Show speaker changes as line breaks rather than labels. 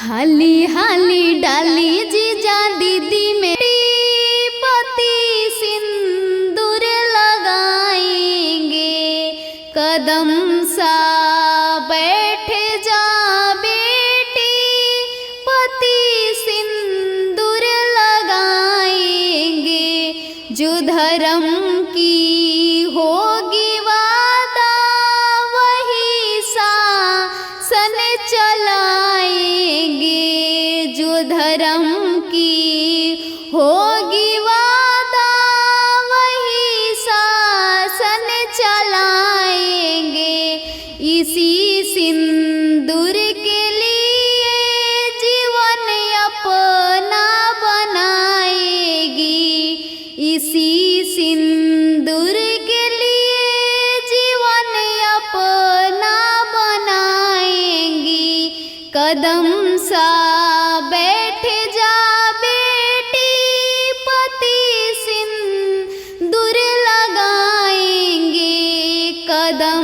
हाली हाली डाली जीजा दीदी मेरी पति सिंदूर लगाएंगे। कदम सा बैठ जा बेटी पति सिंदूर लगाएंगे। जो धर्म की होगी वादा वही शासन चलाएंगे। जो धर्म की होगी वादा वही शासन चलाएंगे। इसी सिंदूर के लिए जीवन अपना बनाएगी। इसी सिंदूर के लिए जीवन अपना बनाएंगी। कदम सा बैठ जा बेटी पति सिंदूर लगाएंगे। कदम